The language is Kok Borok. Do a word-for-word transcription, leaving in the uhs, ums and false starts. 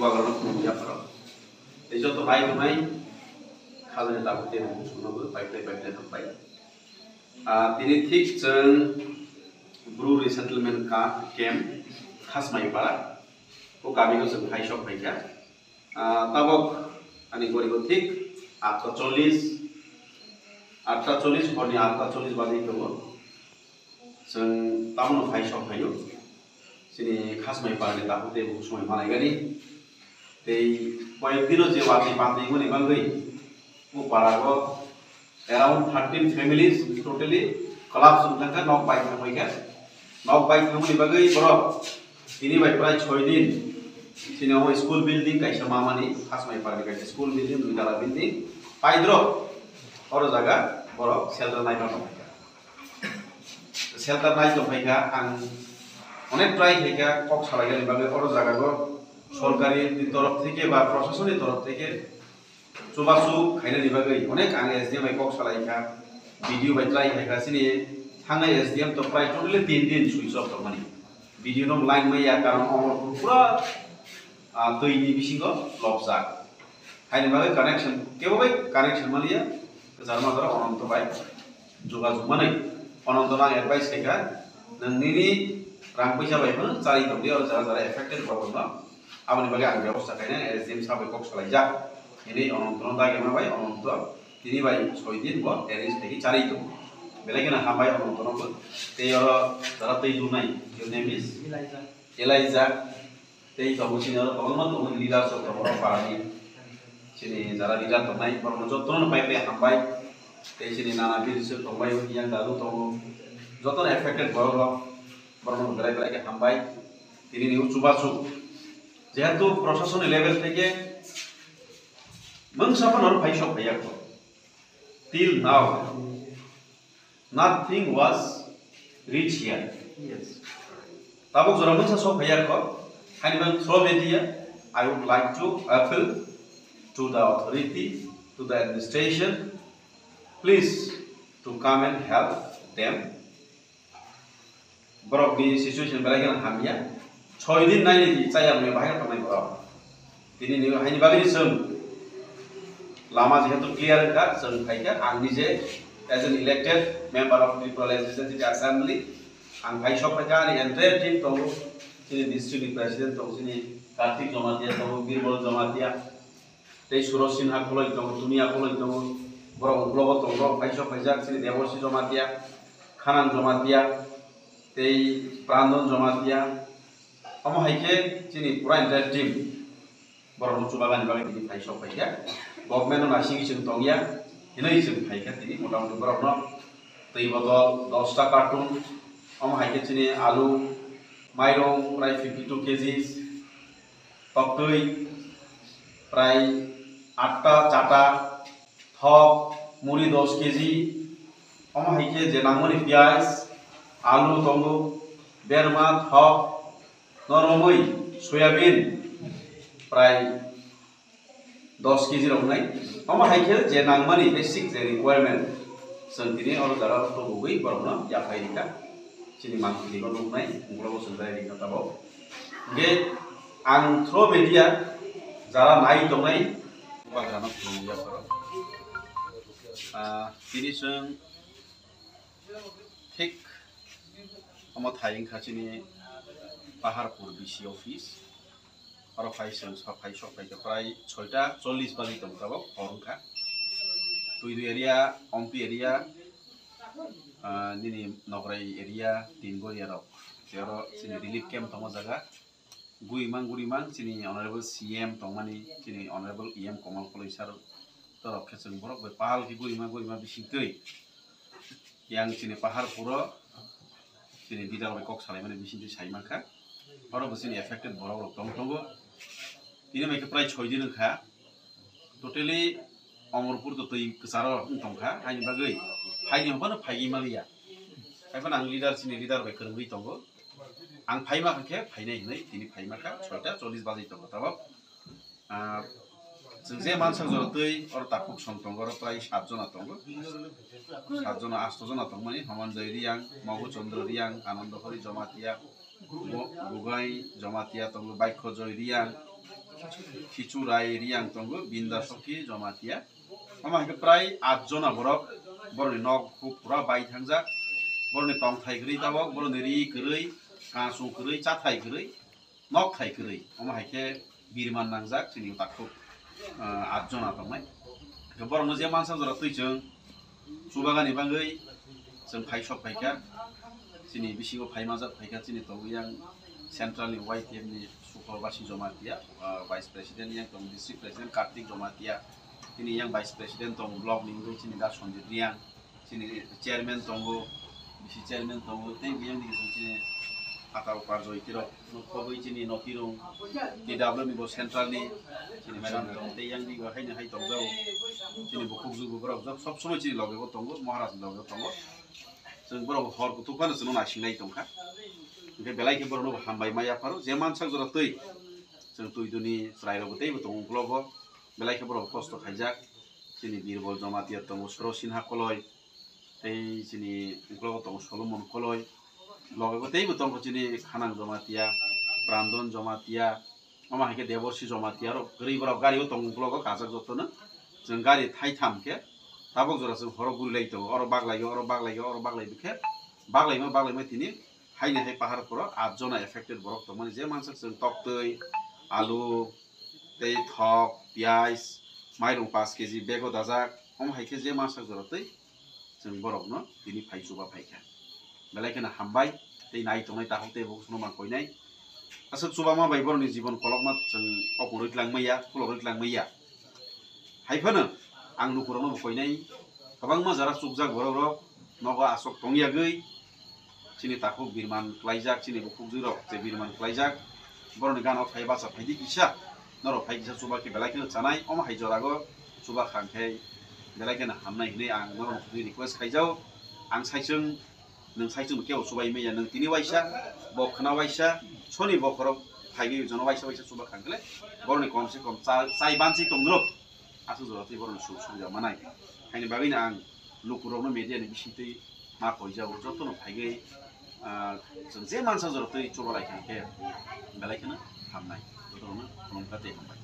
Bubagrano khulumya pharo. Tei joto nai tongnai khajani tabuk tei bukhuk songnobo pai pai pai pai hambai. Ah, tini thik chwng Bru Resettlement Ca-, Camp Khasmaipara o kamio chwng phai sok phaikha. Ah, tabok ani goribo thik atta chollish, atta chollish, horni atta chollish baji tongo. Chwng tamono phai sok phaio. Chini Khasmaiparani tabuk tei bukhuk songwi malaigani. Tei koyek dino je watwi patwi wngmani bagwi o parago around thirteen families totally collapse wngkha, nok bai thangbaikha. Nok bai thangmani bagwi borok tini bai prai soi din chini omo school building kaisa mamani, Khasmaiparani kaisa school building, dui tala building, paidrop oro jaga borok shelter naima tongphaikha. Shelter nai tongphaikha, ang onek try khaikha kok salainani bagwi. Oro jagao sorkari ni torof theke ba proshasoni torof theke chubachu khainani bagwi onek ang S D M bai kok salaikha, B D O bai try khaikha. Chini thangnai S D M to prai totally tin din switch off tongmani. B D O no line maya, karon omo pura, ah, twi ni bisingo lobjak. Haini bagwi connection, kebo bai connection maliya, kwchar majra Ononto bai jogajog manwi. Ononto no ang advice khaikha, nwng nini rang puisa bai phano charwi tongdi, oro jara jara affected borok no. Aboni bagwi ang bebosta khainai, S D M sir bai kok salaijak. Hini Ononto no dagi ma bai, Ononto tini bai soi din bo arrange khaikhe charwi tongo. Belai kheno hambai Ononto no bo. Tei oro jara twi dunai, your name is? Elijah. Elijah. Tei tongo chini oro kwbangma tongo, leaders rok tongo oro parani. Chini jara leader tongnai, borokno jotono pai pai hambai. Tei chini nana bini sir tongbai, yang dalu tongo. Jotono affected borok rok, borokno belai belai khe hambai. Tini ni chubachu. Jehetu proshasoni level theke mungsa phano phai sok phaiya kho. Till now, nothing was reached here. Yes. Tabuk jora mungsa sok phaiya kho, haini bagwi through media, I would like to appeal to the authority, to the administration, please to come and help them. Borok ni situation belai kheno hamya. Soi din nai ni chaya mui bahai tongnai borok. Tini ni haini bagwi ni chwng lama jehetu clear wngkha, chwng phaikha, ang nije as an elected member of Tripura Legislative Assembly, ang phai sok phaikha, ani entire team tongo, chini district ni president tongo, chini Kartik Jamatia tongo, Birbal Jamatia, tei Suraj Sinha khuloi tongo, Tunia khuloi tongo, borok uklogo tongo, phai sok phaijak chini Deborsi Jamatia, Khanan Jamatia, tei Brandon Jamatia. Omo hai khe chini pura entire team borokno chubagani bagwi tini phai sok phaikha. Government no naisingwi chwng tongya hinwi chwng phaikha tini, motamoti borokno twi botol dosta carton, omo hai khe chini alu, mairung prai fifty two kgs, toktwi prai atta chata, thok, muri dos kg, omo hai khe je nangmani piyaj, alu tongo, berma, thok, noromwi soyabin prai dos kg rok wngnai. Omo hai khe je nangmani basic je requirement, chwng tini oro jaga tubugwi borokno yaphai rikha. Chini mangpili no nuknai, ukulok o chwng jai rikha tabok. Hingke ang through media jara nai tongnai, bubagrano khulumya pharo. Ah, tini chwng thik omo thai wngkha chini Paharpur B C office. Oro phai chwng sok phai sok phai khe prai soita chollish baji tong tabok hor wngkha. Tuidui area, Ompi area, ah, nini Nokrai area, Tingoria rok. Tei oro chini relief camp tongo jaga. Guri mang, guri mang, chini honorable C M tongmani, chini honorable E M Kamal Koloi sir, torok khe chwng borok bai pahal khe guri mang, guri mang bising twi. Yang chini Paharpuro, chini leader bai kok salaimani bising twi sai mankha. Oro bo chini affected borok rok tong tongo. Tini bai khe prai soi din wngkha. Totally Omorpur to twi kwcharo wng tongkha, haini bagwi haini hwnphano phaigwi manliya. Haiphano ang leader, chini leader bai kwrwngwi tongo. Ang phaima khe phainai hinwi tini phaima kha, soita chollish baji tongo tabok. Ah, chwng je mansak jora twi oro takhuk song tongo, oro prai sat jona tongo. Sat jona, asto jona tongmani, Homanjoy Riyang, Mogu Chandra Riyang, Anando Hori Jamatia, Gu-, Gugai Jamatia tongo, Baikho Joy Riyang, Khichu Rai Riyang tongo, Binda Sokhi Jamatia. Omo hai khe prai at jona borok, borokni nok huk pura bai thangjak, borokni tongthai kwrwi tabok, borokni ri kwrwi, kansung kwrwi, chathai kwrwi, nok thai kwrwi. Omo hai khe birman nangjak chini takhuk, ah, at jona tongnai. Borokno je mansa jora twi chwng, Chubagani bagwi chwng phai sok phaikha, chini bisingo phai majak phaikha, chini tongo yang central ni Y T F ni Sukhor Basi Jamatia, ah, vice president yang tongo district president Kartik Jamatia, chini yang vice president tongo block ni wngwi chini da Sanjit Riang, chini chairman tongo, bisi chairman tongo, tei yang digi chini Pata Upar Joy Tirok. Nokphobwi chini notirung, T W ni bo central ni, chini madam tong tei yang digo haino hai tongjago. Chini bukhuk jugo borok jok sob somoi chini loge bo tongo, Maharaj ni loge bo tongo. Chwng borok hor kuthuk phano chwngno naisingnai tongkha. Hwnkhe belai khe borokno bo hambai ma yapharo, je mansak jora twi. Chwng twi duni chwrairokbo teibo tongo uklogo. Belai khe borok kosto khaijak. Chini Birbol Jamatia tongo, Soro Sinha Koloi. Tei chini uklogo tongo Solomon Koloi, loge bo teibo tongo chini Khanang Jamatia, Brandon Jamatia, omo hai khe Debosi Jamatia rok kwrwi borok gari o tongo uklogo kajak jotono. Chwng gari thaitham khe tabok jora chwng horo guri lai tongo, oro baglai o, oro baglai o, oro baglai bikhe baglaima baglaima tini haini hai pahar poro at jona affected borok tongmani je mansak chwng toktwi, alu, tei thok, piyaj, mairung paanch K G bag o dajak, omo hai khe je mansak jora twi chwng borokno tini phai chuba phaikha. Belai kheno hambai tei nai tongnai takhuk tei bukhuk sono mang koinai. Aswk chubama bai borokni jibon kolokma chwng opor rwi twlang manya, khulor rwi twlang manya. Hai phano ang lukurokno bo koinai, kwbangma jora chukjak borok rok nogo aswk tongyagwi chini takhuk birman klaijak, chini bukhukjwi rok je birman klaijak, borokni gana o phai bacha phaidi kisa, norok phai kisa chuba khe belai kheno chanai, omo hai jorago chuba khang khe belai kheno hamnai hinwi ang norokno request khaijao. Ang saichung, nwng saichung kebo chubai manya, nwng tini waisa, bo khwna waisa, soni bokhorok phaiwi jono waisa waisa chuba khang khle borokni kom se kom cha-, chai bansi tongdrop. Aswk jora tei borokni suk suk ya manai. Haini bagwino ang lukurokno media ni bisingtwi ma koijago, jotono phaigwi, ah, chwng je mansa jora tei chuba lai kha khe belai kheno hamnai. Jotono khulumkha tei hambai.